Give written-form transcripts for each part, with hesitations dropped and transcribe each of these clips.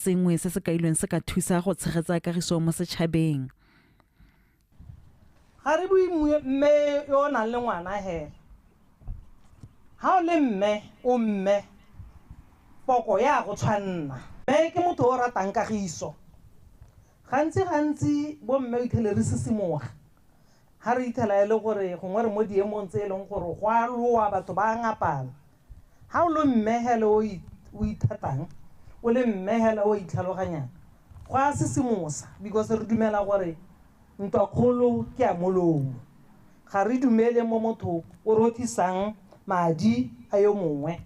Sengwe se se kailweng se ka thusa go tshegetsa kagiso mo setšhabeng. Ga re bue mme yo o nang le ngwana hela. Ha o le mme, o mme. Poko ya go tshwanna. Mme ke motho o ratang kagiso. Gantsi gantsi bo mme o ithele re sisimoga. Ha re ithela e le gore gongwe re mo diemong tse e leng gore go a loa batho ba ngapana. Ha o le mme hele o ithatang, o le mme hela o itlhaloganyang, go a sisimosa because re dumela gore ntwa kgolo ke ya molomo. Ga re dumele mo motho o rothisang madi a yo mongwe.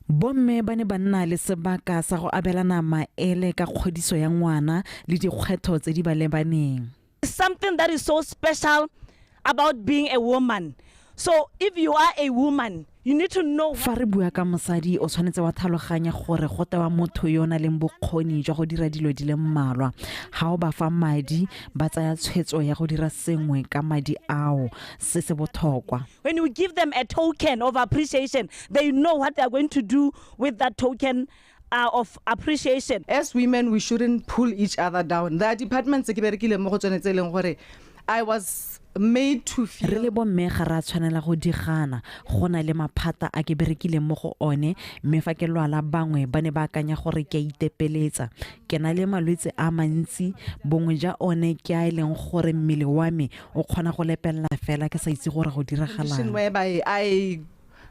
Bomme ba ne ba nna le sebaka sa go abelana maele ka kgodiso ya ngwana le dikgwetlho tse di ba lebaneng. Something that is so special about being a woman. So if you are a woman, you need to know. Fa re bua ka mosadi, o tshwanetse wa tlhaloganya gore go tewa motho yo o nang le bokgoni jwa go dira dilo di le mmalwa. Ha o ba fa madi, ba tsaya tshwetso ya go dira sengwe ka madi ao, se se botlhokwa. When you give them a token of appreciation, they know what they are going to do with that token of appreciation. As women, we shouldn't pull each other down. There are departments ke berekile mo go tsone tse e leng gore I was made to feel. Re le bomme ga re a tshwanela go digana. Go na le maphata a ke berekileng mo go one, mme fa ke lwala bangwe ba ne ba akanya gore ke a itepeletsa. Ke na le malwetse a mantsi, bongwe jwa one ke a e leng gore mmele wa me o kgona go lepelela fela ke sa itse gore go diragalang. Whereby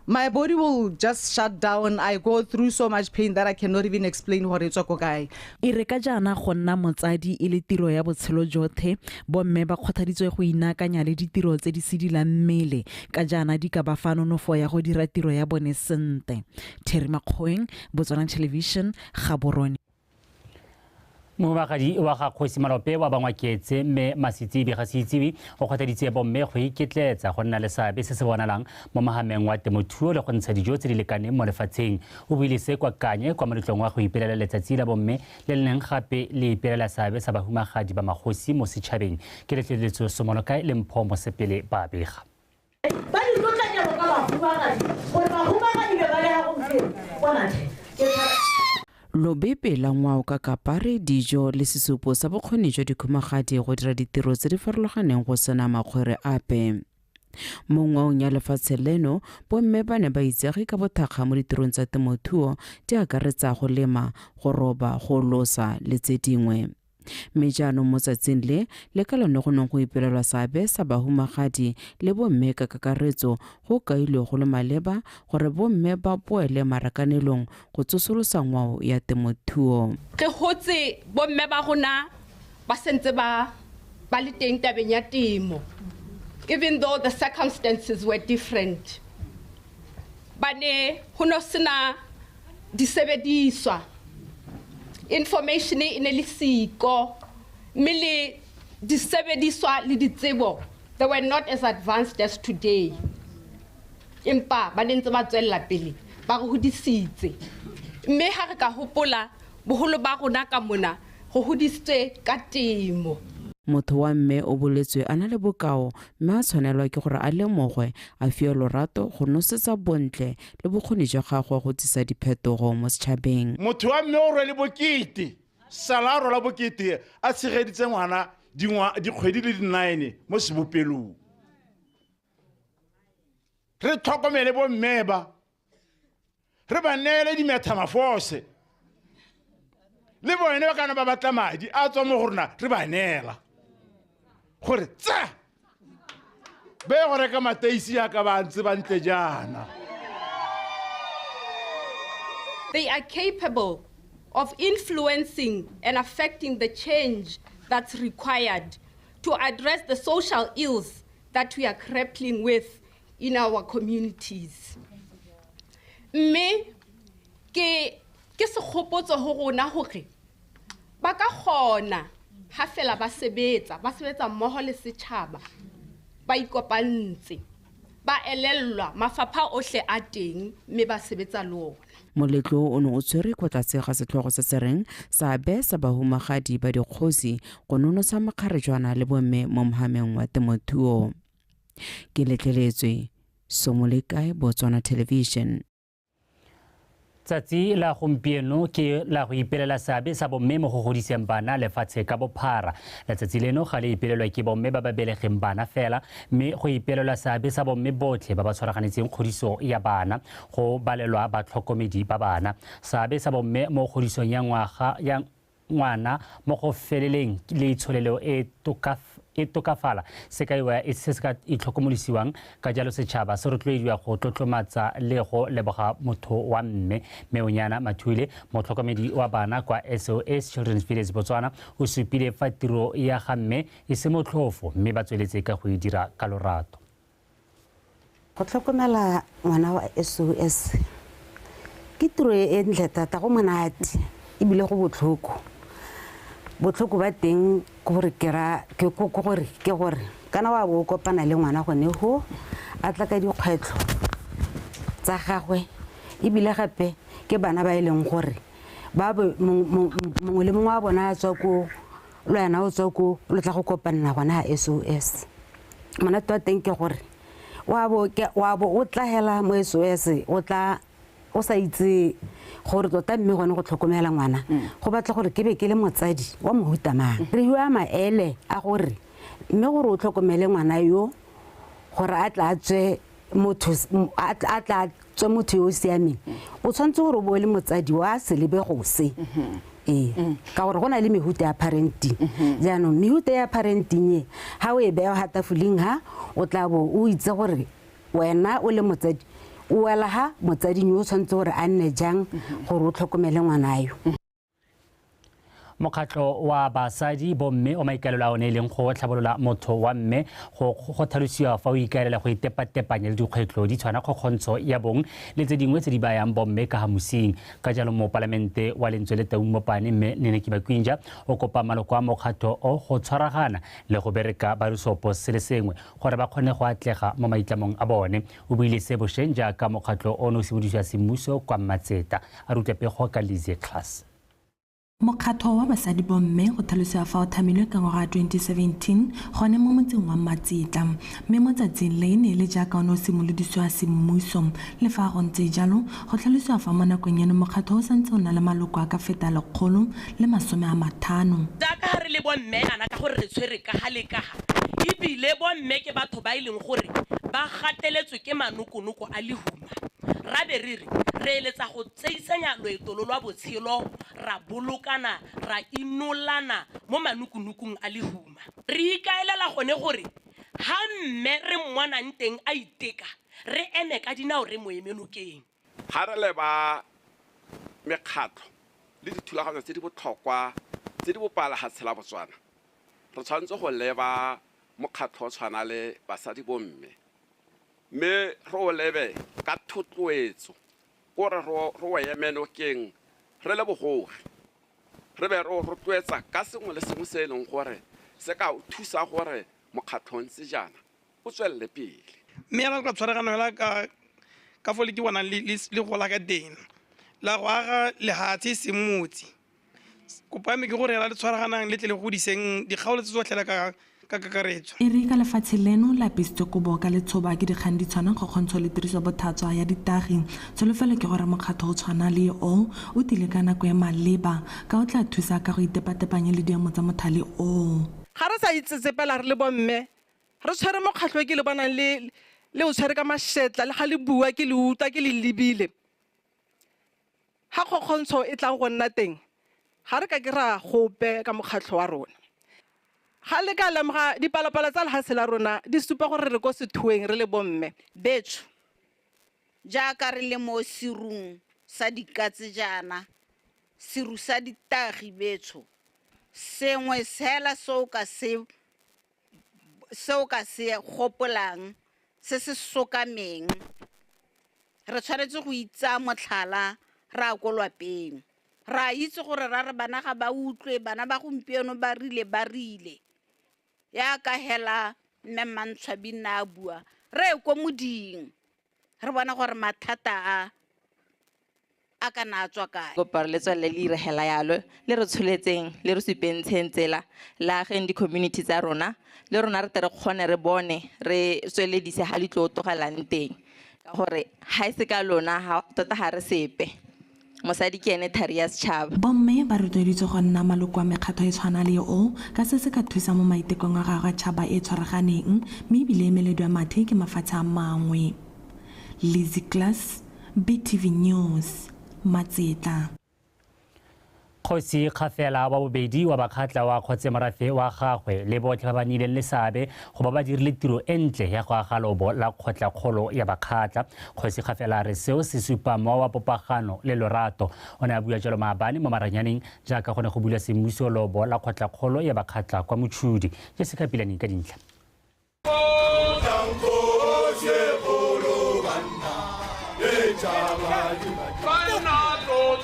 my body will just shut down. I go through so much pain that I cannot even explain gore e tswa ko kae. E re ka jaana go nna motsadi e le tiro ya botshelo jotlhe, bomme ba kgothaditswe go inaakanya le ditiro tse di sidilang mmele ka jaana di ka ba fa nonofo ya go dira tiro ya bone sentle. Terry Makgoeng, Botswana Television, Gaborone. Mohumagadi wa ga Kgosi Malope wa Bangwaketse mme Masitsibi Gasiitsiwe o kgothaditse bomme go iketleetsa go nna le seabe se se bonalang mo mohameng wa temothuo le go ntsha dijo tse di lekaneng mo lefatsheng. O buile se kwa Kanye kwa moletlong wa go ipelela letsatsi la bomme le le neng gape le ipelela seabe sa bahumagadi ba magosi mo setšhabeng. Ke Letleletso Somolokae le Mpho Mosepele ba bega. Ba di tlotlanyelo ka bahumagadi, gore bahumagadi be ba le ga gompieno, bona tlhe, ke tshwara. Lobepe la ngwao ka kapari, dijo le sesupo sa bokgoni jwa dikhumagadi go dira ditiro tse di farologaneng go sena makgwere ape. Mo ngwaong ya lefatshe leno, bomme ba ne ba itsege ka bothakga mo ditirong tsa temothuo di akaretsa go lema, go roba, go losa le tse dingwe. Mme jaanong mo tsatsing le, le ka lone go neng go ipelelwa seabe sa bahumagadi le bomme ka kakaretso, go kailwe go le maleba gore bomme ba boele marakanelong go tsosolosa ngwao ya temothuo. Re hotse bomme ba rona ba sentse ba ba le teng tabeng ya temo, even though the circumstances were different. Ba ne ho no sena disebediswa, information e ne le siko, mme le disebediswa le ditsebo, they were not as advanced as today. Empa ba ne ntse ba tswella pele, ba re hodisitse. Mme ha re ka hopola boholo ba rona ka mona, re hodisitswe ka temo. Motho wa mme o boletswe a na le bokao mme a tshwanelwa ke gore a lemogwe, a fiwe lorato go nosetsa bontle le bokgoni jwa gagwe go tsisa diphetogo mo setšhabeng. Motho wa mme o rwele bokete, sala a rwala bokete a tshegeditse ngwana dikgwedi le di-9 mo sebopelong. Re tlhokomele bomme ba, re ba neele dimethamafose, le bone ba kana ba batla madi a tswa mo go rona, re ba neela gore tsa be go reka mateisi yaka ba ntse ba ntle jaana. They are capable of influencing and affecting the change that's required to address the social ills that we are grappling with in our communities. Mme ke segopotso ho rona hore ba ka kgona ha fela ba sebetsa, ba sebetsa mmoho le setjhaba, ba ikopantse, ba elellwa mafapha ohle a teng mme ba sebetsa le ona. Moletlo o ne o tshwerwe kwa tlase ga setlhogo se se reng seabe sa bahumagadi ba dikgosi go nonotsha makgarejwana le bomme mo mohameng wa temothuo. Ke Letleletswe, Somolekae, Botswana Television. Tsatsi la gompieno ke la go ipelela seabe sa bomme mo go godiseng bana lefatshe ka bophara. Letsatsi leno ga le ipelelwa ke bomme ba ba belegeng bana fela, mme go ipelelwa seabe sa bomme botlhe ba ba tshwaraganetseng kgodiso ya bana, go balelwa batlhokomedi ba bana. Seabe sa bomme mo kgodisong ya ngwaga ya ngwana mo go feleleng le itsholelo e tokafala se kaiwa e se se ka itlhokomolosiwang. Ka jalo setšhaba se rotloediwa go tlotlomatsa le go leboga motho wa mme. Meonyana Mathule, motlhokomedi wa bana kwa SOS Children's Village Botswana, o supile fa tiro ya ga mme e se motlhofo, mme ba tsweletse ka go e dira ka lorato. Go tlhokomela ngwana wa SOS ke tiro e ntle thata, go monate ebile go botlhoko. Botlhoko ba teng ke gore ke gore kana wa bo kopana le ngwana gone ho a tla ka dikgwetlho tsa gagwe, ebile gape ke bana ba e leng gore ba mongwe le mongwe wa bona a tswa ko le wena o tswa ko, lo tla go kopanela gona ha SOS. Monate wa teng ke gore wa bo o tlahela mo SOS, o tla o sa itse gore tota mme gone go tlhokomela ngwana go batla gore ke be ke le motsadi wa mohuta mang. Re hiwa maele a gore mme gore o tlhokomele ngwana yo gore a tla tswe motho a tla tswe motho yo o siameng, o tshwanetse gore o bo le motsadi wa selebego se. Ee, ka gore go na le mehuta ya parenting. Jaanong mehuta ya parenting e ga o e beya ga tafoleng, ha o tla bo o itse gore wena o le motsadi o wela ha motsading yo o tshwanetse gore a nne jang gore o tlhokomele ngwana yo. Mokgatlho wa basadi bomme o maikaelelo a one e leng go tlhabolola motho wa mme, go tlhalosiwa fa o ikaelela go itepatepanya le dikgwetlho di tshwana kgokgontsho ya bong le tse dingwe tse di bayang bomme ka ga mosing. Ka jalo mopalamente wa Lentswe le Taung Mopane mme Neneki Makwinja o kopa maloko a mokgatlho o go tshwaragana le go bereka ba lesopo se le sengwe gore ba kgone go atlega mo maitlamong a bone. O buile se bošeng jaaka mokgatlho ono o simolodisiwa semmuso kwa Mmatseta. A rutla pego ka Lizzie Class. Mokgatlho wa basadi bomme go tlhalosiwa fa o thamilwe ka ngwaga wa 2017 gone mo motseng wa Mmatseta, mme mo tsatsing le ne le jaaka o ne o simolodisiwa semmuso. Le fa go ntse jalo, go tlhalosiwa fa mo nakong eno mokgatlho o santse o na le maloko a ka feta 150. Jaaka re le bomme yana ka gore re tshwere ka ga le ka ga, ebile bomme ke batho ba e leng gore ba gateletswe ke manokonoko a lehuma. Ra be re re eletsa go tseisanya loeto lo lwa botshelo, ra bolokana, ra inolana mo manokonokong a lehuma. Re ikaelela gone gore ha mme re mmonang teng a iteka, re eme ka dinao re mo eme nokeng. Ga re leba mekgatlho le dithulaganyo tse di botlhokwa tse di bopang lefatshe la Botswana, re tshwanetse go leba mokgatlho o tshwana le basadi bomme, mme re o lebe ka thotloetso gore re o eme nokeng re le bogogi, re be re o rotloetsa ka sengwe le sengwe se e leng gore se ka o thusa gore mokgatlho ntse jaana o tswelele pele. Mme ya ka tshwaragano hela ka fo le ke bonang le gola ka teng la go aga lehatshe e seng motse. Kopo ya me ke gore hela le tshwaraganang le tle le godiseng dikgaolo tse tsotlhe ka kakaretso. E re ka lefatshe leno la apesitswe kobo ka letshoba ke dikgang di tshwana kgokgontsho le tiriso botlhaswa ya ditagi, tsholofelo ke gore mokgatlho o tshwana le o o tlile ka nako e maleba ka o tla thusa ka go itepatepanya le diemo tsa mothale oo. Ga re sa itsetsepela re le bomme, re tshwere mokgatlho ke le bonang le o tshwere ka mašetla, le ga le bua ke le utlwa ke le lebile. Ga kgokgontsho e tlang go nna teng, ga re ka ke ra gope ka mokgatlho wa rona. Ga le ka lemoga dipalopalo tsa lefatshe la rona di supa gore re ko sethoeng re le bomme. Betsho, jaaka re le mo serung sa dikatse jaana, seru sa ditagi betsho, sengwe fela se o ka se gopolang se se sokameng, re tshwanetse go itsa motlhala re a ko lwapeng. Ra itse gore ra re bana ga ba utlwe, bana ba gompieno ba rile. Yaka hela mme Mantshwabi nna a bua, re ye ko moding re bona gore mathata a ka na a tswa kae. Kopa re le tswelele le ire hela yalo, le re tsholetseng, le re supentsheng tsela, le ageng di-community tsa rona, le rona re tle re kgone re bone, re tsweledise ha le tlo tlogelang teng. Ka gore ha e se ka lona, tota ha re sepe. Mosadi ke ene thari ya setšhaba. Bomme ba rotloeditswe go nna maloko a mekgatlho e tshwana le o ka se se ka thusa mo maitekong a go aga tšhaba e tshwaraganeng mme ebile e melediwa mathe ke mafatshe a mangwe. Lizzy Klass, BTV News, Matsetla. Kgosi Kgafela wa bobedi wa Bakgatla wa kgotse morafe wa gagwe le botlhe ba ba nnileng le seabe go ba ba dirile tiro e ntle ya go aga lobo la kgotlakgolo ya Bakgatla. Kgosi Kgafela a re seo se supa mowa wa popagano le lorato. O ne a bua jalo maabane mo maranyaneng jaaka go ne go bulwa semmuso lobo la kgotlakgolo ya Bakgatla kwa Mochudi. Jessica Pilane ka dintlha.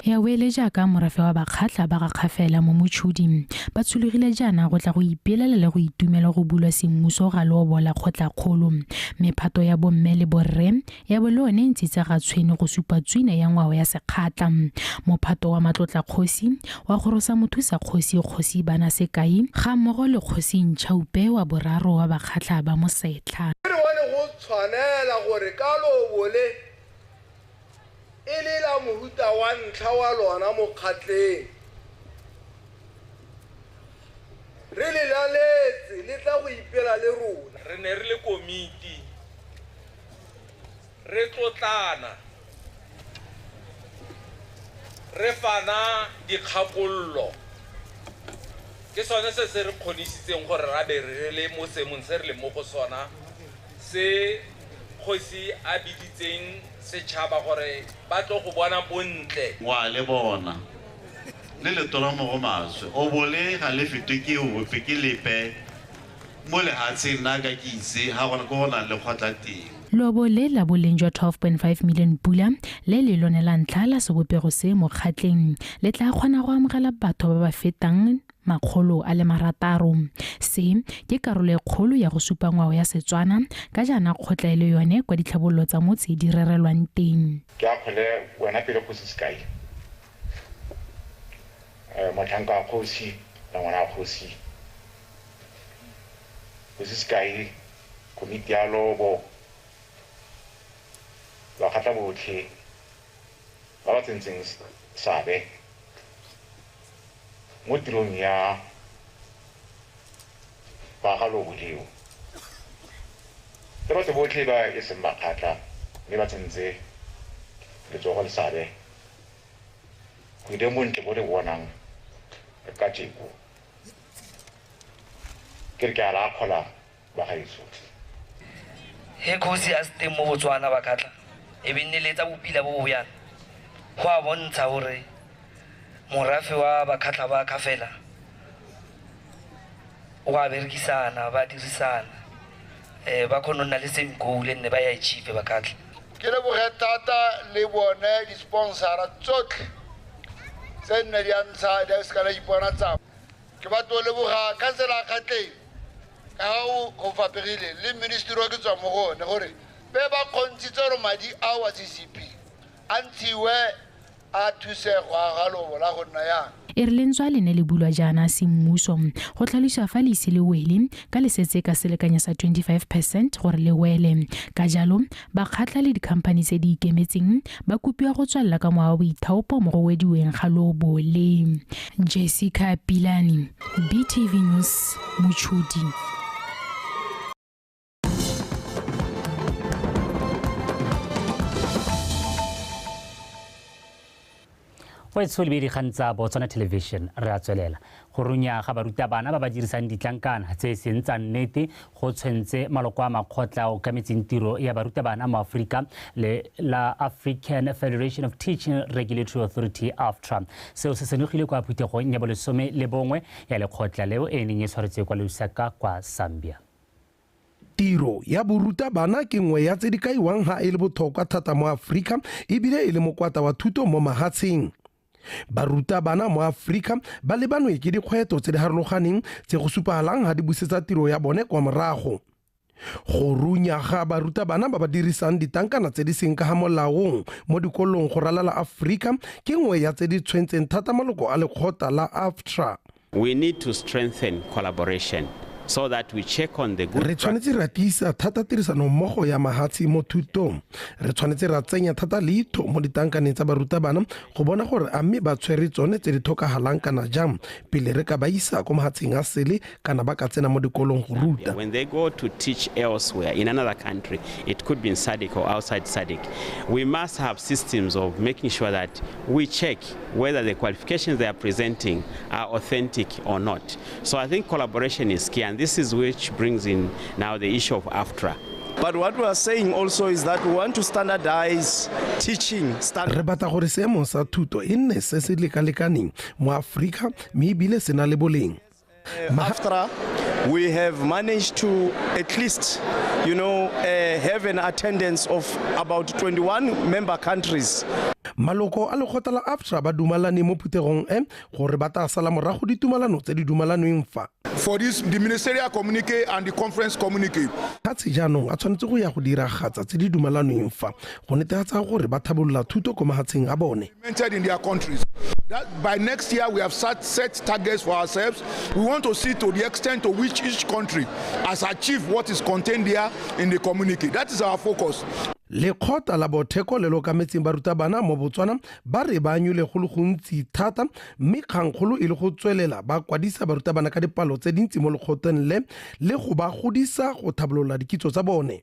Ya wele jaaka morafe wa Bakgatla ba ga Kgafela mo Mochudi ba tshologile jaana go tla go ipelela le go itumela go bulwa semmuso ga lobo la kgotlakgolo. Mephato ya bomme le borre ya bo le one e ntshitse ga tshwene go supa tswina ya ngwao ya Sekgatla. Mophato wa matlotla kgosi wa gorosa mothusa kgosi Kgosi Bana Sekai ga mmogo le Kgosi Ntšhaupe wa boraro wa Bakgatla ba Mosetlha. Re bone go tshwanela gore ka lobo le e le la mohuta wa ntlha wa lona mo kgatleng, re le laletse le tla go ipela le rona. Re ne re le komiti re tlotlana, re fana dikgakololo. Ke sone se se re kgonisitseng gore ra be re le mo seemong se re leng mo go sona se kgosi a biditseng setšhaba gore ba tlo go bona bontle. Wa le bona le letona mo go maswe o bole ga le fetwe ke ope ke lepe mo lehatsheng nna ka ke itse ga gona ko go nang le kgotla teng. Lobo le la boleng jwa 12.5 million pula le le lone la ntlha la sebopego se mo kgatleng le tla kgona go amogela batho ba ba fetang 600. Se ke karolo e kgolo ya go supa ngwao ya Setswana ka jaana kgotla e le yone kwa ditlhabololo tsa motse di rerelwang teng. Ke a kgole wena pele kgosi Sekai, motlhanka wa kgosi le ngwana wa kgosi. Kgosi Sekai, komiti ya lobo, Bakgatla botlhe ba ba tsentseng seabe mo tirong ya go aga lobo leo, le batho botlhe ba e seng Bakgatla mme ba tsentse letsogo le seabe go ile bontle bo re bonang ka tjeko. Ke re ke a la akgola bagaetsho. He kgosi a se teng mo Botswana Bakgatla e be nne le etsa bopila bo bo yana, go a bontsha gore morafe wa Bakgatla ba Kgafela o a berekisana, ba dirisana, ba kgone go nna le same goal nne ba ya achieve Bakgatla. Ke leboge thata le bone di-sponsora tsotlhe tse nne di a ntsha di a se ka la ipona tsapa. Ke batlo leboga khansela ya Kgatleng ka ga go fapegile le ministry wa ke tswa mo go one gore be ba kgontshitse gore madi ao a CCP a ntshiwe a thuse go aga lobo la go nna yang. E re lentswe le ne le bulwa jaana semmuso go tlhalosiwa fa le ise le wele ka le setse ka selekanya sa 25% gore le wele. Ka jalo Bakgatla le dikhamphani tse di ikemetseng ba kopiwa go tswelela ka mowa wa boithaopo mo go wediweng ga lobo le. Jessica Pilane, BTV News, Mochudi. Go etshole dikgang tsa Botswana Television re a tswelela. Go runya ga barutabana ba ba dirisang ditlankana tse e seng tsa nnete go tshwentse maloko a makgotla a okametseng tiro ya barutabana mo Aforika le la African Federation of Teaching Regulatory Authority AFTRA. Seo se senogile kwa phuthegong ya bolesome le bongwe ya lekgotla leo e neng e tshwaretswe kwa Lusaka kwa Zambia. Tiro ya borutabana ke nngwe ya tse di kaiwang ha e le botlhokwa thata mo Aforika ebile e le mokwata wa thuto mo mahatsheng. Barutabana mo Aforika ba lebanwe ke dikgwetlho tse di harologaneng tse go supagalang ha di busetsa tiro ya bone kwa morago. Go runya ga barutabana ba ba dirisang ditankana tse di seng ka ga molaong mo dikolong go ralala Aforika ke nngwe ya tse di tshwentseng thata maloko a lekgotla la AFTRA. We need to strengthen collaboration so that we check on the good Re tshwanetse ra tiisa thata tirisanommogo ya mahatshe mo thutong. Re tshwanetse ra tsenya thata leitho mo ditankaneng tsa barutabana go bona gore a mme ba tshwere tsone tse di tlhokagalang kana jang pele re ka ba isa ko mahatsheng a sele kana ba ka tsena mo dikolong go ruta. When they go to teach elsewhere in another country, it could be in SADC or outside SADC, we must have systems of making sure that we check whether the qualifications they are presenting are authentic or not. So I think collaboration is key, and this is which brings in now the issue of AFTRA. But what we are saying also is that we want to standardize teaching. Re batla gore seemo sa thuto e nne se se lekalekaneng mo Aforika mme ebile se na le boleng. AFTRA, we have managed to at least, have an attendance of about 21 member countries. Maloko a lekgotla la AFTRA ba dumalane mo phuthegong e gore ba tla sala morago ditumalano tse di dumalanweng fa. For this, the ministerial communique and the conference communique. Mahatshe jaanong a tshwanetse go ya go diragatsa tse di dumalanweng fa go netefatsa gore ba tlhabolola thuto ko mahatsheng a bone. In their countries. That by next year we have set targets for ourselves. We want to see to the extent to which each country has achieved what is contained there in the communique. That is our focus. Lekgotla la Botheko le le okametseng barutabana mo Botswana ba re ba anyule go le gontsi thata mme kgangkgolo e le go tswelela ba kwadisa barutabana ka dipalo tse dintsi mo lekgotleng le le go ba godisa go tlhabolola dikitso tsa bone.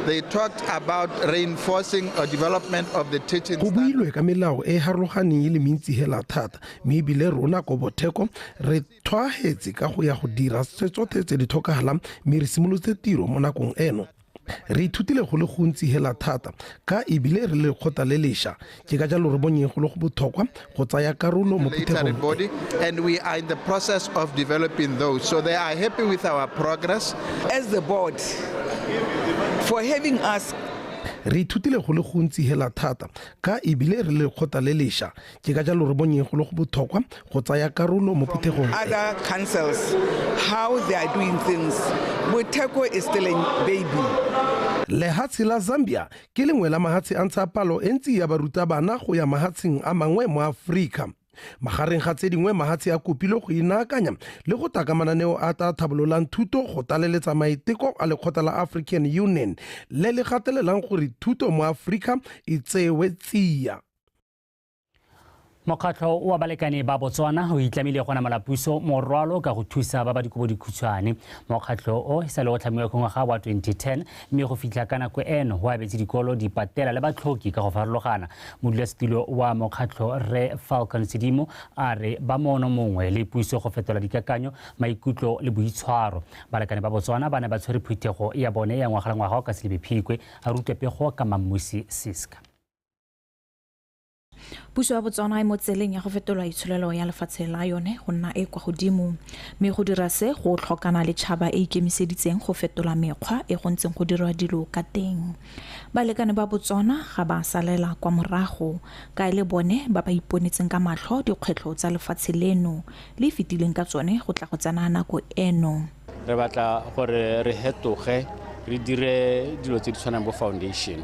They talked about reinforcing or development of the teaching. Go builwe ka melao e harologaneng e le mentsi hela thata mme ebile rona ko Botheko re tshwahetse ka go ya go dira se tsotlhe tse di tlhokagalang mme re simolotse tiro mo nakong eno. Re ithutile go le gontsi hela thata ka ebile re le lekgotla le lešwa, ke ka jalo re bonyeng go le go botlhokwa go tsaya karolo mo phuthegong. And we are in the process of developing those. So they are happy with our progress. As the board, for having us. Re ithutile go le gontsi hela thata ka ebile re le lekgotla le lešwa, ke ka jalo re bonyeng go le go botlhokwa go tsaya karolo mo phuthegong. Other councils, how they are doing things. Botheko is still a baby. Lehatshe la Zambia ke lengwe la mahatshe a ntsha palo e ntsi ya barutabana go ya mahatsheng a mangwe mo Aforika. Magareng ga tse dingwe mahatshe a kopile go inaakanya le go taka mananeo a tla tlhabololang thuto go taleletsa maiteko a lekgotla la African Union le le gatelelang gore thuto mo Aforika e tsewe tsia. Mokgatlho wa balekane ba Botswana o itlamile go namola puso morwalo ka go thusa ba ba dikobo dikhutshwane. Mokgatlho o e sa le go tlhamiwa ka ngwaga wa 2010 mme go fitlha ka nako eno go abetse dikolo, dipatela le batlhoki ka go farologana. Modulasetilo wa mokgatlho Rre Falcon Sedimo a re ba mono mongwe le puso go fetola dikakanyo, maikutlo le boitshwaro. Balekane ba Botswana ba ne ba tshwere phuthego ya bone ya ngwaga le ngwaga ka Selebi Phikwe. A rutwe pego ka Mammusi Siska. Puso ya Botswana e mo tseleng ya go fetola itsholelo ya lefatshe la yone go nna e kwa godimo, mme go dira se go tlhokana le tšhaba e ikemiseditseng go fetola mekgwa e go ntseng go dirwa dilo ka teng. Balekane ba Botswana ga ba salela kwa morago ka e le bone ba ba iponetseng ka matlho dikgwetlho tsa lefatshe leno le fetileng ka tsone go tla go tsena nako eno. Re batla gore re hetoge re dire dilo tse di tshwanang bo foundation.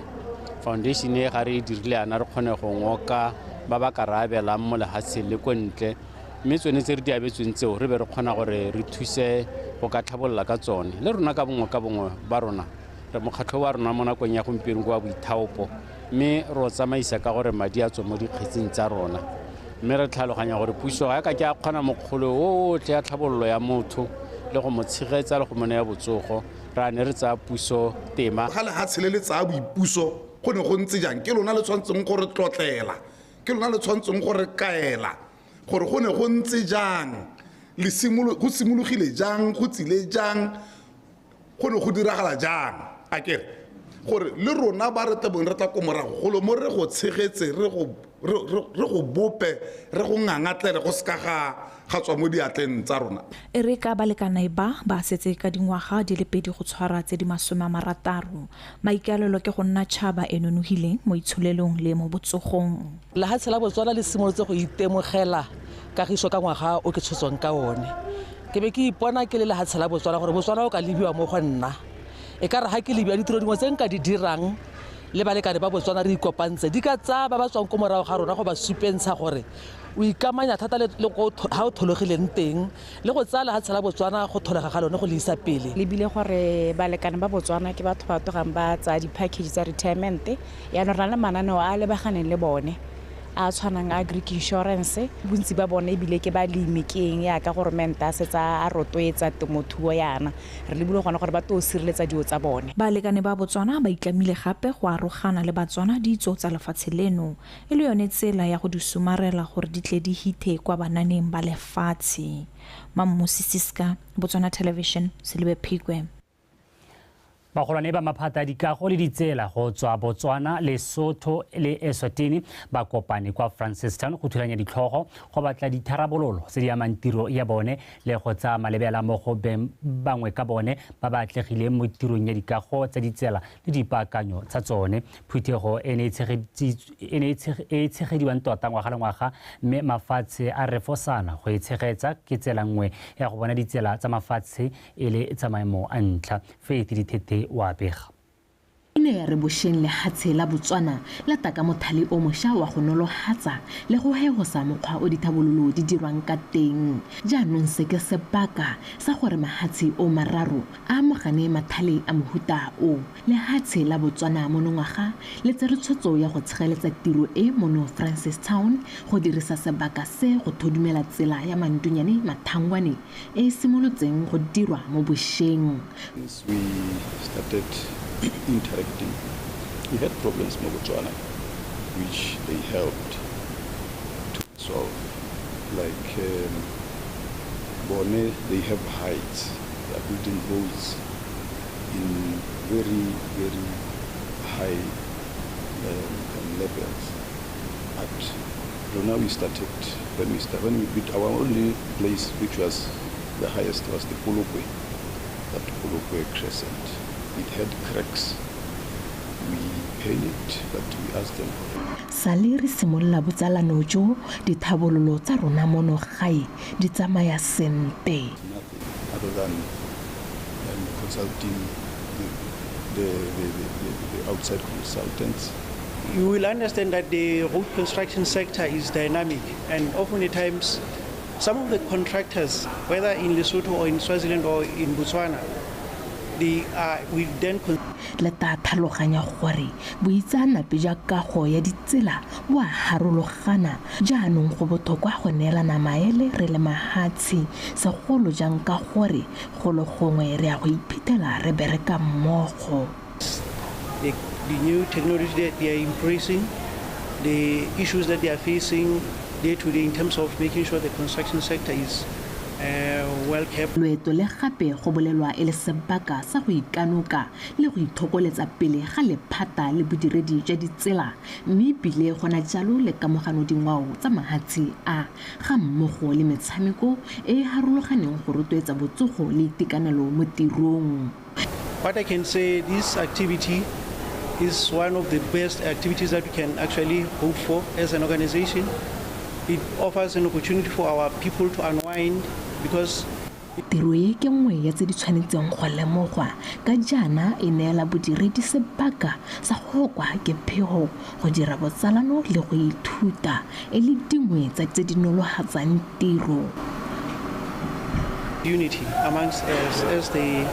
Foundation e ga re dirile ana re kgone go ngoka ba ba ka rabelang mo lehatsheng le ko ntle, mme tsone tse re di abetsweng tseo re be re kgona gore re thuse go ka tlhabolola ka tsone. Le rona ka bongwe ba rona re mokgatlho wa rona mo nakong ya gompieno kwa boithaopo, mme re o tsamaisa ka gore madi a tswe mo dikgetsing tsa rona, mme re tlhaloganya gore puso ga e ka ke a kgona mokgolo otlhe ya tlhabololo ya motho le go mo tshegetsa le go mo naya botsogo, ra ne re tsaya puso tema. Ga lehatshe le le tsaya boipuso go ne go ntse jang, ke lona le tshwanetseng gore tlotlela, ke lona le tshwanetseng gore kaela gore go ne go ntse jang, go simologile jang, go tsile jang, go ne go diragala jang. A kere gore le rona ba re tlabong re tla ko morago golo mo re go tshegetse, re go bope, re go ngangatlele go seka ga tswa mo diatleng tsa rona. E re ka balekane ba ba setse ka dingwaga di le pedi go tshwara tse di 60, maikaelelo ke go nna tšhaba e nonogileng mo itsholelong le mo botsogong. Lehatshe la Botswana le simolotse go itemogela kagiso ka ngwaga o ke tshotsweng ka one. Ke be ke ipona ke le lehatshe la Botswana gore Botswana o ka lebiwa mo go nna. E ka re ga ke lebiwa ditiro dingwe tse nka di dirang le balekane ba Botswana re ikopantse di ka tsaya ba ba tswang ko morago ga rona go ba supentsha gore O ikamanya thata le go ha o thologileng teng le go tsaya lehatshe la Botswana go tholega ga lone go le isa pele. Lebile gore balekane ba Botswana ke batho ba togang ba tsaya di-package tsa retirement, yaanong re na le mananeo a lebaganeng le bone a tshwanang a Greek Insurance. Bontsi ba bone ebile ke balemi, ke eng yaka goromente a setsa a rotloetsa temothuo yana, re lebile gona gore ba to sireletsa dio tsa bone. Balekane ba Botswana ba itlamile gape go arogana le Batswana ditso tsa lefatshe leno e le yone tsela ya go di somarela gore di tle di hithe kwa bananeng ba lefatshe. Mammusi Siska, Botswana Television, Selibe Phikwe. Bagolwane ba maphata a dikago le ditsela go tswa Botswana, Lesotho le Eswatini ba kopane kwa Francistown go thulanya ditlhogo go batla ditharabololo tse di amang tiro ya bone le go tsaya malebela mo go bangwe ka bone ba ba atlegileng mo tirong ya dikago tsa ditsela le dipaakanyo tsa tsone. Phuthego e ne e tshegediwang tota ngwaga le ngwaga, mme mafatshe a refosana go e tshegetsa ke tsela nngwe ya go bona ditsela tsa mafatshe e le tsa maemo a ntlha. Faith Ditete wa bega. E ne ya re bošeng lehatshe la Botswana la taka mothale o mošwa wa go nolohatsa le go hegosa mokgwa o dithabololo di dirwang ka teng. Jaanong se ke sebaka sa gore mahatshe o mararo a amogane mathale a mohuta o. Lehatshe la Botswana monongwaga le tsere tshwetso ya go tshegeletsa tiro e mono Francistown go dirisa sebaka se go thodumela tsela ya Mandunyane Mathangwane e e simolotseng go dirwa mo bošeng. Since we started interacting, we had problems in Botswana, which they helped to solve. Like Bone, they have heights. They are building roads in very, very high levels. But now we started, when we built our only place, which was the highest, was the Polokwe, that Polokwe Crescent. It had cracks. We painted, but we asked them for it. Sale re simolola botsalano jo, dithabololo tsa rona mono gae di tsamaya sente. Nothing other than consulting the outside consultants. You will understand that the road construction sector is dynamic, and often at times some of the contractors, whether in Lesotho or in Swaziland or in Botswana, we then le ta tlhaloganya gore boitseanape jwa kago ya ditsela bo a harologana. Jaanong go botlhokwa go neelana maele re le mahatshe, segolo jang ka gore golo gongwe re ya go iphitlhela re bereka mmogo. The new technology that they are embracing, the issues that they are facing day to day in terms of making sure the construction sector is well kept. Loeto le gape go bolelwa e le sebaka sa go ikanoka le go ithokoletsa pele ga lephata le bodiredi jwa ditsela, mme ebile gona jalo le kamogano dingwao tsa mahatshe a ga mmogo le metshameko e e harologaneng go rotloetsa botsogo le itekanelo mo tirong. What I can say, this activity is one of the best activities that we can actually hope for as an organization. It offers an opportunity for our people to unwind because tiro e ke nngwe ya tse di tshwanetseng go lemogwa ka jaana e neela bodiredi sebaka sa go kwa ke phego, go dira botsalano le go ithuta e le dingwe tsa tse di nolohatsang tiro. Unity amongst us as the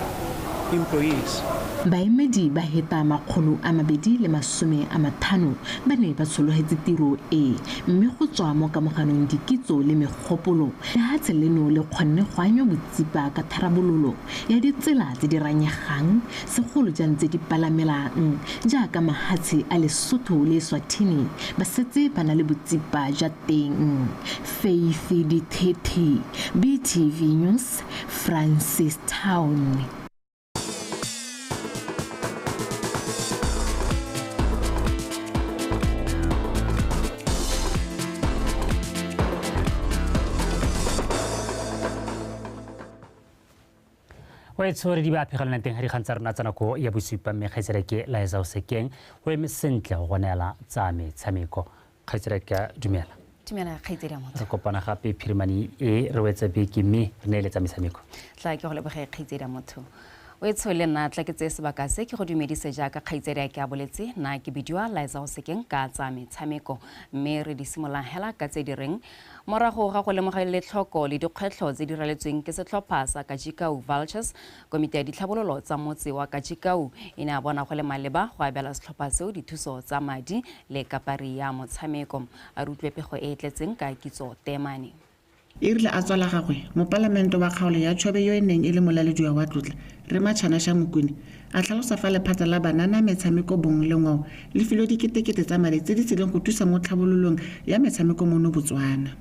employees. Baemedi ba heta 250 ba ne ba tshologetse tiro e, mme go tswa mo kamoganong dikitso le megopolo, lehatshe leno le kgonne go anywa botsipa ka tharabololo ya ditsela tse di ranyegang, segolo jang tse di palamelang jaaka mahatshe a Lesotho le Eswatini ba setse ba na le botsipa jwa teng. Faith Ditete, BTV News, Francistown. Wetso re di ba phegelana teng ga dikgang tsa rona tsa nako ya bosupa, mme kgaitsedi ke Liza Osekeng o eme sentle go neela tsa metshameko. Kgaitsedi ke dumela. Dumela kgaitsedi ya motho. Re kopana gape phirimane e re wetsa beke mme re neeletsa metshameko. Tla ke go leboge kgaitsedi ya motho. O e tshole nna tla ke tseye sebaka se ke go dumedise jaaka kgaitsedi a ke a boletse nna ke bidiwa Liza Osekeng ka tsa metshameko mme re di simololang hela ka tse di reng morago ga go lemoga letlhoko le dikgwetlho tse di raletsweng ke setlhopha sa Kajikau Vultures, komiti ya ditlhabololo tsa motse wa Kajikau e ne a bona go le maleba go abela setlhopha seo dithuso tsa madi le kapari ya motshameko. A re utlwe pego e e tletseng ka Kitso Temane. E rile a tswa la gagwe, mopalamente wa kgaolo ya Chobe yo e neng e le molalediwa wa tlotla, Rre Machana Shamukuni, a tlhalosa fa lephata la banana metshameko bong le ngwao le filwe diketekete tsa madi tse di tsileng go thusa mo tlhabololong ya metshameko mono Botswana.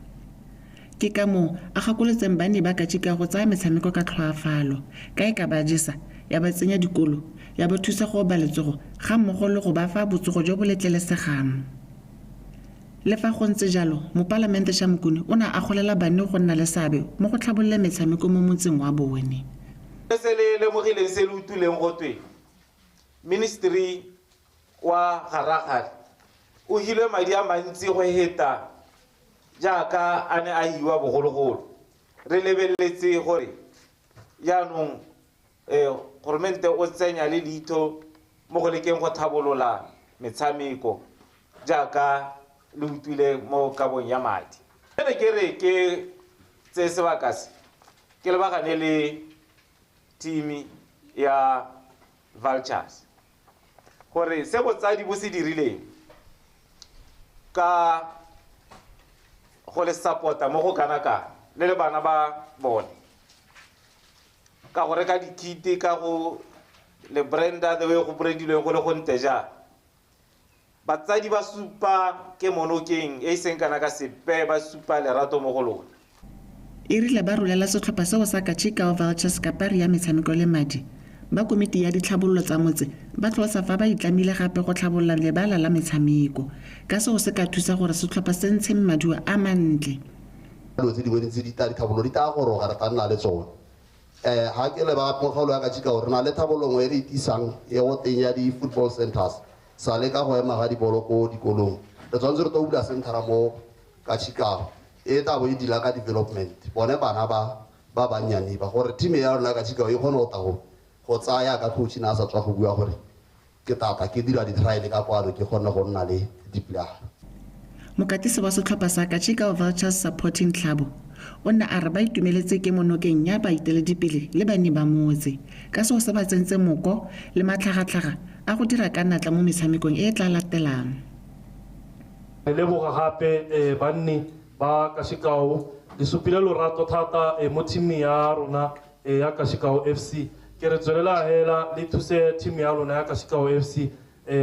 Ke ka moo a gakoletseng banni ba Kajikau go tsaya metshameko ka tlhoafalo, ka e ka ba jesa, ya ba tsenya dikolo, ya ba thusa go oba letsogo ga mmogo le go ba fa botsogo jo bo letlelesegang. Le fa go ntse jalo, mopalamente Shamukuni o ne a agolela banni go nna le seabe mo go tlhabololeng metshameko mo motseng wa bone. Se le lemogileng se le utlwileng gotwe ministry wa Garagale o hilwe madi a mantsi go heta jaaka a ne a hiwa bogologolo. Re lebeletse gore jaanong goromente o tsenya le leitho mo go lekeng go tlhabolola metshameko jaaka le utlwile mo kabong ya madi. Ke ne ke re ke tseye sebaka se ke lebagane le team ya Vultures gore se botsadi bo se dirileng ka go le support-a mo go kana-kana le le bana ba bone ka go reka dikite, ka go le branda the way go brandilweng go le go ntle jang. Batsadi ba supa ke monokeng e seng kana ka sepe, ba supa lerato mo go lona. E rile ba rolela setlhopha seo sa Kajikau Vultures kapari ya metshameko le madi, ba komiti ya ditlhabololo tsa motse ba tlhalosa fa ba itlamile gape go tlhabolola lebala la metshameko, ka seo se ka thusa gore setlhopha se ntshe maduo a mantle. Dilo tse dingwe tse di tla ditlhabololo di tla goroga re tla nna le tsone. Ha ke le ba kgaolo ya Kajikau re na le tlhabololo nngwe e re itisang e go teng ya di-football centers sa le ka go ema ga dibolo ko dikolong. Re tshwanetse re tlo bula centera mo Kajikau e tla bo e dila ka development bone bana ba bannyane ba gore team ya rona Kajikau e kgone go tla go tsaya ka coach na a sa tswa go bua gore ke tata ke dira di-trial ka kwano ke kgone go nna le di-player. Mokatisi wa setlhopha sa Kajikau Vultures Supporting Club o ne a re ba itumeletse ke monokeng ya baeteledipele le banni ba motse ka seo se ba tsentse moko le matlhagatlhaga a go dira ka natla mo metshamekong e e tla latelang. Re leboga gape banni ba Kajikau le supile lorato thata mo team ya rona ya Kajikau FC. Ke re tswelela hela le thuse team ya rona ya Kajikau FC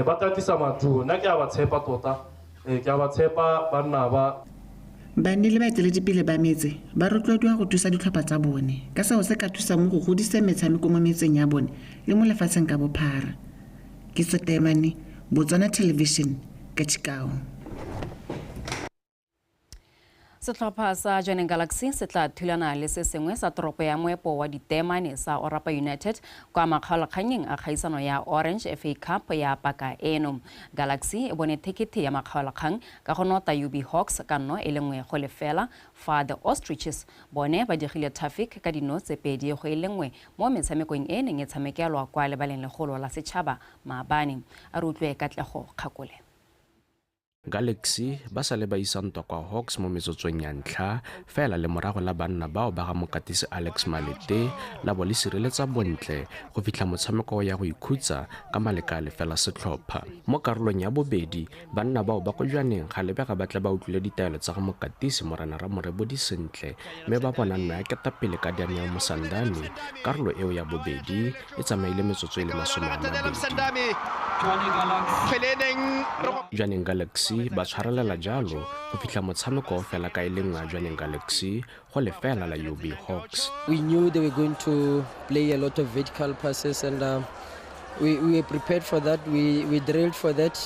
ba tlatisa maduo. Nna ke a ba tshepa tota, ke a ba tshepa banna ba. Banni le baeteledipele ba metse ba rotloediwa go thusa ditlhopha tsa bone ka seo se ka thusa mo go godiseng metshameko mo metseng ya bone le mo lefatsheng ka bophara. Kitso Temane, Botswana Television, Kajikau. Setlhopha sa Jwaneng Galaxy se tla thulana le se sengwe sa toropo ya moepo wa ditemane sa Orapa United kwa makgaolakgannyeng a kgaisano ya Orange FA Cup ya paka eno. Galaxy e bone thekethe ya makgaolakgang ka go nota UB Hawks ka 1-0 fa the Ostriches bone ba digile Traffic ka dino tse 2-1 mo metshamekong e neng e tshamekelwa kwa lebaleng legolo la setšhaba maabane. A re utlwe Katlego Kgakole. Galaxy ba sa le ba isa ntwa kwa Hawks mo metsotsong ya ntlha fela le morago la banna bao ba ga mokatisi Alex Malete la bo le sireletsa bontle go fitlha motshameko ya go ikhutsa ka malekale fela setlhopha. Mo karolong ya bobedi banna bao ba ko Jwaneng ga lebega ba tla ba utlwile ditaelo tsa ga mokatisi Morena Ramorebodi sentle mme ba bona nno ya ketapele ka Daniel Mosandami. Karolo eo ya bobedi e tsamaile metsotso e le 20. Jwaneng Galaxy ba tshwarelela jalo go fitlha motshameko fela ka e le nngwe ya Jwaneng Galaxy go lefela la UB Hawks. We knew they were going to play a lot of vertical passes and we were prepared for that. We drilled for that.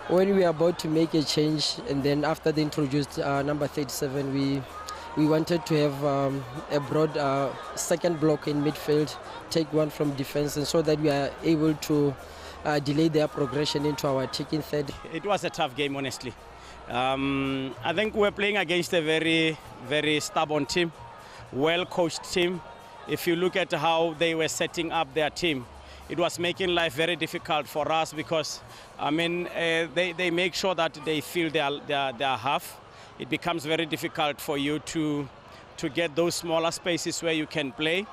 When we were about to make a change, and then after they introduced number 37, we wanted to have a broad second block in midfield, take one from defense, and so that we are able to delay their progression into our attacking third. It was a tough game, honestly. I think we're playing against a very, very stubborn team, well-coached team. If you look at how they were setting up their team, it was making life very difficult for us because, I mean, they make sure that they fill their half. It becomes very difficult for you to get those smaller spaces where you can play.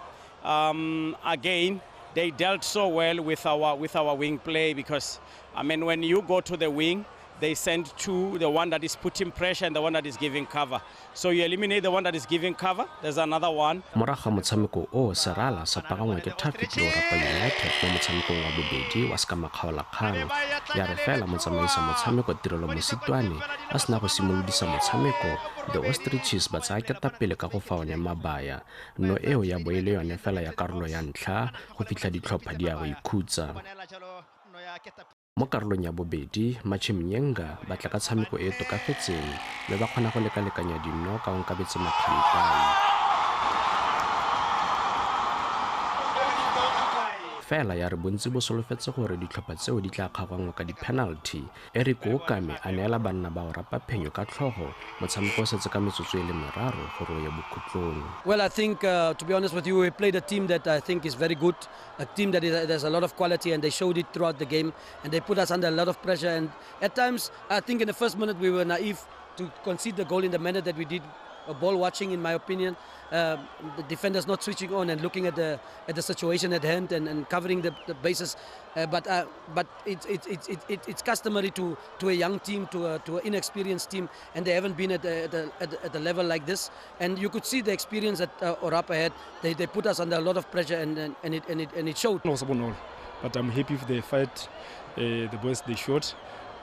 Again, they dealt so well with our wing play because, I mean, when you go to the wing, they send two, the one that is putting pressure and the one that is giving cover. So you eliminate the one that is giving cover, there's another one. Morago ga motshameko o, Serala sa pagangwa ke Tafic le Orapa United mo motshamekong wa bobedi wa sekamakgaolakgang. Ya re fela motsamaisa motshameko Tirelo Mositwane a sena go simolodisa motshameko, the Ostriches ba tsaya ketapele ka go fa one mabaya. No eo ya bo e le yone fela ya karolo ya ntlha go fitlha ditlhopha di ya go ikhutsa. Mo karolong ya bobedi, Machimnyenga ba tla ka tshameko e e tokafetseng mme ba kgona go lekalekanya dino ka Onkabetse Makgantai. Fela ya re bontsi bo solofetse gore ditlhopha tseo di tla kgaoganngwa ka di-penalty. Eric Okame a neela banna ba Orapa phenyo ka tlhogo, motshameko o setse ka metsotso e le meraro gore o ye bokhutlong. Well, I think, to be honest with you, we played a team that I think is very good, a team that there's a lot of quality, and they showed it throughout the game, and they put us under a lot of pressure. And at times, I think in the first minute we were naive to concede the goal in the manner that we did. Ball watching, in my opinion, the defenders not switching on and looking at the situation at hand and covering the bases. But it's customary to a young team, to an inexperienced team, and they haven't been at the level like this. And you could see the experience that Orapa had. They put us under a lot of pressure, and it showed. But I'm happy if they fight the boys they shot,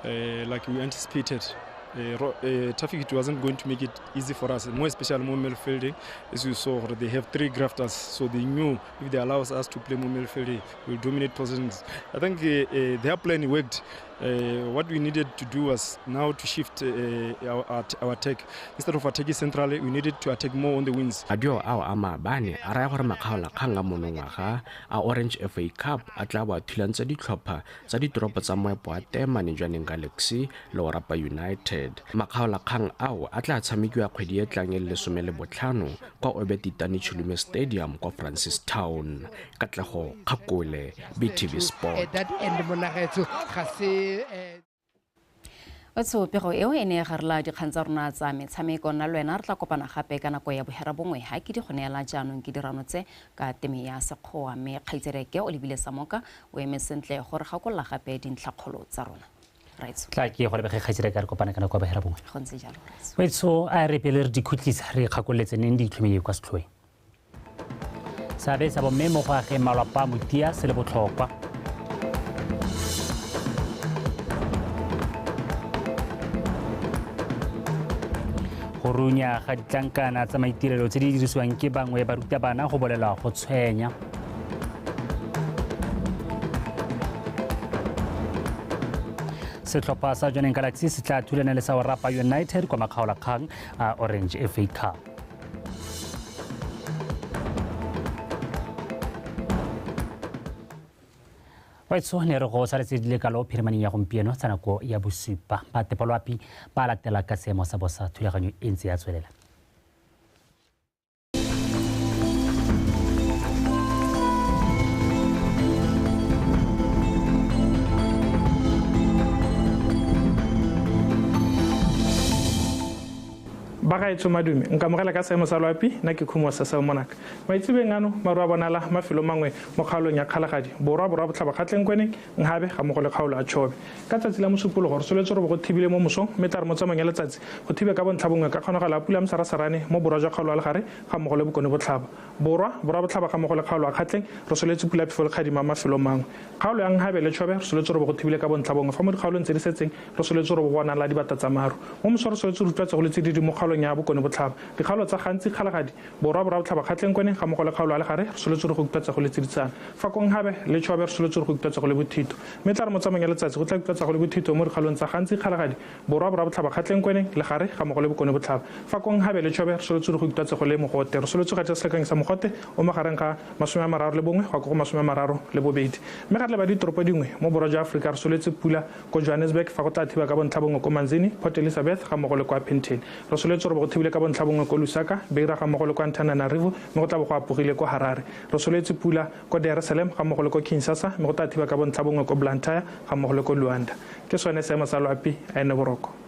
like we anticipated. Tafic, it wasn't going to make it easy for us, more especially more midfielding. As you saw, they have three grafters, so they knew if they allow us to play more midfielding, we'll dominate positions. I think their plan worked. What we needed to do was now to shift our attack. Instead of attacking centrally, we needed to attack more on the wings. Maduo ao a maabane a raya gore makgaolakgang a monongwaga a Orange FA Cup a tla bo a thulantse ditlhopha tsa ditoropo tsa moepo wa Teemane Jwaneng Galaxy le Orapa United. Makgaolakgang ao a tla tshamekiwa kgwedi e tlang e le 15 kwa Obert Itani Chilume Stadium kwa Francistown. Katlego Kgakole, BTV Sport. Otso pego eo e ne garela dikgang tsa rona tsa metshameko. Nna le wena re tla kopana gape ka nako ya 9:30 ha ke di go neela jaanong ke dirano tse ka teme ya Sekgowa, mme kgaitsereke o lebile Samoka o eme sentle gore gakolola gape dintlhakgolo tsa rona. Tla ke go lebege kgaitsereke re kopana ka nako ya 9:30. Go ntse jalo. Wetso a re pele re dikhutlisa re kgakoletse neng di itlhomile kwa setlhoeng. Seabe sa bomme mo go ageng malapa a motia se le botlhokwa. Go runya ga ditlankana tsa maitirelo tse di dirisiwang ke bangwe barutabana go bolelwa go tshwenya. Setlhopha sa Jwaneng Galaxy se tla thulana le sa Orapa United kwa makgaolakgang a Orange FA Cup. Baitso ne re go saletse di le kalo phirimaneng ya gompieno tsa nako ya 7. Ba tepoloapi ba latela ka seemo sa bosa thulaganyo e ntse ya tswelela. Bagaetsho madume nkamogela ka seemo sa loapi nna ke Khumo sa Monaka. Maitsebeng ano maru a bonala mafelo mangwe mo kgaolong ya Kgalagadi, Borwa, Borwa Botlhaba, Kgatleng, Kweneng, Nhabe ga mmogo le kgaolo ya Chobe. Ka tsatsi la Mosupologo re soletse gore go thibile mo mosong mme tla re mo tsamaong ya letsatsi go thibe ka bontlha bongwe ka kgonagalo ya pula ya mosarasarane mo borwa jwa kgaolo ya Legare ga mmogo le Bokone Botlhaba. Borwa, Borwa Botlhaba ga mmogo le kgaolo ya Kgatleng re soletse pula ya phefo le kgadima mafelo mangwe. Kgaolo ya Nhabe le Chobe re soletse gore go thibile ka bontlha bongwe fa mo dikgaolong tse di setseng re soletse gore go bonala dibata tsa maru. Mo moso re soletse re utlwatse go le tsididi mo kgaolong ya Bokone Botlhaba. Dikgaolo tsa Gantsi, Kgalagadi, Borwa, Borwa Botlhaba, Kgatleng, Kweneng ga mmogo le kgaolo ya Legare re soletse gore go utlwatsa go le tsiditsana. Fa ko Nhabe le Chobe re soletse gore go utlwatsa go le bothito. Mme tla re mo tsamaong ya letsatsi go tla utlwatsa go le bothito mo dikgaolong tsa Gantsi, Kgalagadi, Borwa, Borwa Botlhaba, Kgatleng, Kweneng, Legare ga mmogo le Bokone Botlhaba. Fa ko Nhabe le Chobe re soletse gore go utlwatsa go le mogote. Re soletse go selekanyo sa mogote o magareng ga 31 go ya ko go 32. Mme ga re leba ditoropo dingwe mo borwa jwa Aforika re soletse pula ko Johannesburg fa go tla thiba ka bontlha bongwe ko Manzini, Port Elizabeth ga mmogo le kwa Penton. Re soletse Johannesburg go thibile ka bontlha bongwe ko Lusaka, Beira ga mmogo le kwa Antananarivo, mme go tla bo go apogile ko Harare. Re soletse pula ko Dar es Salaam ga mmogo le ko Kinshasa, mme go tla thiba ka bontlha bongwe ko Blantyre ga mmogo le ko Luanda. Ke sone seemo sa loapi, a ene boroko.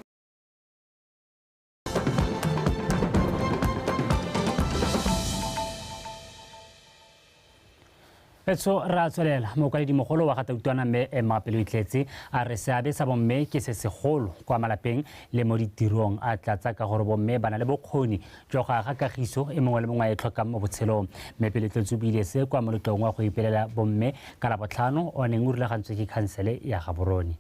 Etso ra tswelela mokwaledimogolo wa Gatautwana mme Emma Peloitletse a re seabe sa bomme ke se segolo kwa malapeng le mo ditirong, a tlatsa ka gore bomme ba na le bokgoni jwa go aga kagiso e mongwe le mongwe a e tlhokang mo botshelong. Mme Peloitletse o buile se kwa moletlong wa go ipelela bomme ka Labotlhano o neng o rulagantswe ke khansele ya Gaborone.